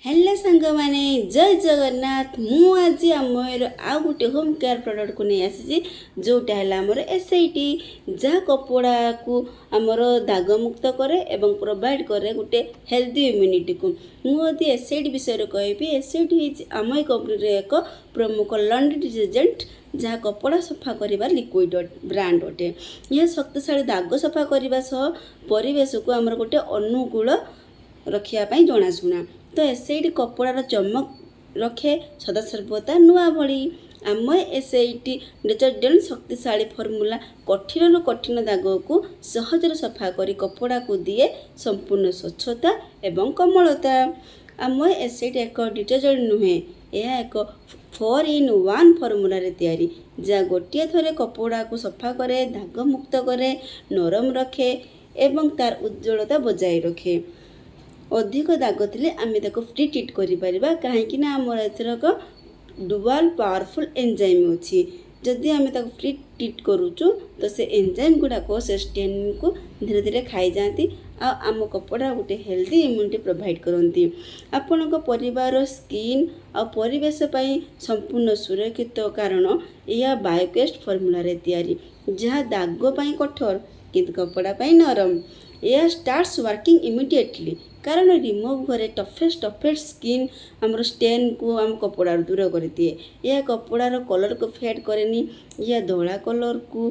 Hello ସାଙ୍ଗମାନେ, ଜୟ ଜଗନ୍ନାଥ। ମୁଁ ଆଜି ଆମର ଆଉ ଗୋଟେ ହୋମ୍ କେୟାର ପ୍ରଡ଼କ୍ଟକୁ ନେଇ ଆସିଛି, ଯେଉଁଟା ହେଲା ଆମର ଏସ୍ଆଇଟି, ଯାହା କପଡ଼ାକୁ ଆମର ଦାଗମୁକ୍ତ କରେ ଏବଂ ପ୍ରୋଭାଇଡ଼ କରେ ଗୋଟେ ହେଲ୍ଦି ଇମ୍ୟୁନିଟିକୁ। ମୁଁ ଯଦି ଏସ୍ଆଇଟି ବିଷୟରେ କହିବି, ଏସ୍ଆଇଟି ହେଇଛି ଆମ କମ୍ପାନୀର ଏକ ପ୍ରମୁଖ ଲଣ୍ଡ୍ରି ଡିଟର୍ଜେଣ୍ଟ, ଯାହା କପଡ଼ା ସଫା କରିବା ଲିକ୍ୱିଡ଼ ବ୍ରାଣ୍ଡ ଅଟେ। ଏହା ଶକ୍ତିଶାଳୀ ଦାଗ ସଫା କରିବା ସହ ପରିବେଶକୁ ଆମର ଗୋଟେ ଅନୁକୂଳ ରଖିବା ପାଇଁ ଜଣାଶୁଣା। ତ ଏସ୍ଆଇଟି କପଡ଼ାର ଚମକ ରଖେ ସଦାସର୍ବଦା ନୂଆ ଭଳି। ଆମ ଏସ୍ଆଇଟି ଡିଟର୍ଜେଣ୍ଟ ଶକ୍ତିଶାଳୀ ଫର୍ମୁଲା କଠିନରୁ କଠିନ ଦାଗକୁ ସହଜରେ ସଫା କରି କପଡ଼ାକୁ ଦିଏ ସମ୍ପୂର୍ଣ୍ଣ ସ୍ୱଚ୍ଛତା ଏବଂ କୋମଳତା। ଆମ ଏସ୍ଆଇଟି ଏକ ଡିଟର୍ଜେଣ୍ଟ ନୁହେଁ, ଏହା ଏକ 4 ଇନ୍ 1 ଫର୍ମୁଲାରେ ତିଆରି, ଯାହା ଗୋଟିଏ ଥରେ କପଡ଼ାକୁ ସଫା କରେ, ଦାଗମୁକ୍ତ କରେ, ନରମ ରଖେ ଏବଂ ତାର ଉଜ୍ଜ୍ୱଳତା ବଜାୟ ରଖେ। ଅଧିକ ଦାଗ ଥିଲେ ଆମେ ତାକୁ ପ୍ରି ଟ୍ରିଟ୍ କରିପାରିବା, କାହିଁକି ନା ଆମର ଏଥରକ ଡୁଆଲ୍ ପାୱାରଫୁଲ୍ ଏନ୍ଜାଇମ୍ ଅଛି। ଯଦି ଆମେ ତାକୁ ପ୍ରି ଟ୍ରିଟ୍ କରୁଛୁ, ତ ସେ ଏନ୍ଜାଇମ୍ ଗୁଡ଼ାକ ସେ ଷ୍ଟେନ୍କୁ ଧୀରେ ଧୀରେ ଖାଇଯାଆନ୍ତି ଆଉ ଆମ କପଡ଼ା ଗୋଟେ ହେଲ୍ଦି ଇମ୍ୟୁନିଟି ପ୍ରୋଭାଇଡ଼ କରନ୍ତି। ଆପଣଙ୍କ ପରିବାର, ସ୍କିନ୍ ଆଉ ପରିବେଶ ପାଇଁ ସମ୍ପୂର୍ଣ୍ଣ ସୁରକ୍ଷିତ, କାରଣ ଏହା ବାୟୋକେଷ୍ଟ ଫର୍ମୁଲାରେ ତିଆରି, ଯାହା ଦାଗ ପାଇଁ କଠୋର କିନ୍ତୁ କପଡ଼ା ପାଇଁ ନରମ। ଏହା ଷ୍ଟାର୍ଟସ୍ ୱାର୍କିଂ ଇମିଡ଼ିଏଟଲି, କାରଣ ରିମୁଭ୍ କରେ ଟଫେଷ୍ଟ ଟଫେଷ୍ଟ ସ୍କିନ୍, ଆମର ଷ୍ଟେନ୍କୁ ଆମ କପଡ଼ାରୁ ଦୂର କରିଦିଏ। ଏହା କପଡ଼ାର କଲର୍କୁ ଫେଡ଼୍ କରେନି। ଏହା ଧଳା କଲର୍କୁ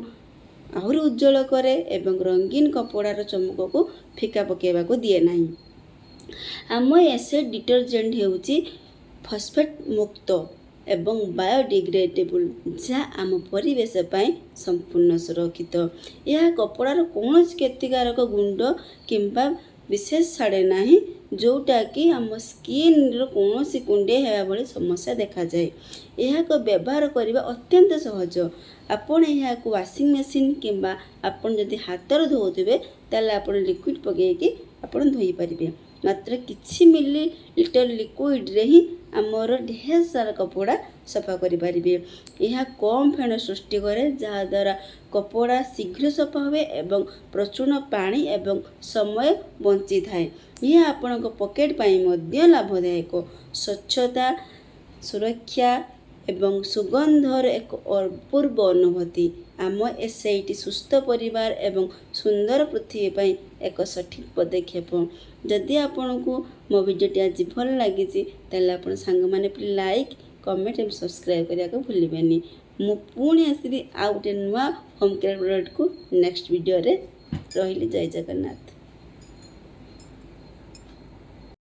ଆହୁରି ଉଜ୍ଜ୍ୱଳ କରେ ଏବଂ ରଙ୍ଗୀନ କପଡ଼ାର ଚମକକୁ ଫିକା ପକାଇବାକୁ ଦିଏ ନାହିଁ। ଆମ ଏସିଡ୍ ଡିଟର୍ଜେଣ୍ଟ ହେଉଛି ଫସ୍ଫେଟ୍ ମୁକ୍ତ ଏବଂ ବାୟୋଡିଗ୍ରେଡେବୁଲ୍, ଯାହା ଆମ ପରିବେଶ ପାଇଁ ସମ୍ପୂର୍ଣ୍ଣ ସୁରକ୍ଷିତ। ଏହା କପଡ଼ାର କୌଣସି କ୍ଷତିକାରକ ଗୁଣ୍ଡ କିମ୍ବା ବିଶେଷ ଛାଡ଼େ ନାହିଁ, ଯେଉଁଟାକି ଆମ ସ୍କିନ୍ର କୌଣସି କୁଣ୍ଡେଇ ହେବା ଭଳି ସମସ୍ୟା ଦେଖାଯାଏ। ଏହାକୁ ବ୍ୟବହାର କରିବା ଅତ୍ୟନ୍ତ ସହଜ। ଆପଣ ଏହାକୁ ୱାସିଂ ମେସିନ୍ କିମ୍ବା ଆପଣ ଯଦି ହାତରେ ଧୋଉଥିବେ, ତାହେଲେ ଆପଣ ଲିକ୍ୱିଡ଼ ପକାଇକି ଆପଣ ଧୋଇପାରିବେ। ମାତ୍ର କିଛି ମିଲି ଲିଟର ଲିକ୍ୱିଡ଼ରେ ହିଁ ଆମର ଢେର ସାରା କପଡ଼ା ସଫା କରିପାରିବେ। ଏହା କମ୍ ଫେଣ ସୃଷ୍ଟି କରେ, ଯାହାଦ୍ୱାରା କପଡ଼ା ଶୀଘ୍ର ସଫା ହୁଏ ଏବଂ ପ୍ରଚୁର ପାଣି ଏବଂ ସମୟ ବଞ୍ଚିଥାଏ। ଏହା ଆପଣଙ୍କ ପକେଟ୍ ପାଇଁ ମଧ୍ୟ ଲାଭଦାୟକ। ସ୍ୱଚ୍ଛତା, ସୁରକ୍ଷା ଏବଂ ସୁଗନ୍ଧର ଏକ ଅପୂର୍ବ ଅନୁଭୂତି। ଆମ ଏସ୍ଆଇଟି ସୁସ୍ଥ ପରିବାର ଏବଂ ସୁନ୍ଦର ପୃଥିବୀ ପାଇଁ ଏକ ସଠିକ୍ ପଦକ୍ଷେପ। ଯଦି ଆପଣଙ୍କୁ ମୋ ଭିଡ଼ିଓଟି ଆଜି ଭଲ ଲାଗିଛି, ତାହେଲେ ଆପଣ ସାଙ୍ଗମାନେ ଲାଇକ୍, କମେଣ୍ଟ ଏବଂ ସବସ୍କ୍ରାଇବ୍ କରିବାକୁ ଭୁଲିବେନି। ମୁଁ ପୁଣି ଆସିବି ଆଉ ଗୋଟେ ନୂଆ ହୋମ୍ କେୟାର ପ୍ରଡ଼କ୍ଟକୁ ନେକ୍ସଟ ଭିଡ଼ିଓରେ। ରହିଲି, ଜୟ ଜଗନ୍ନାଥ।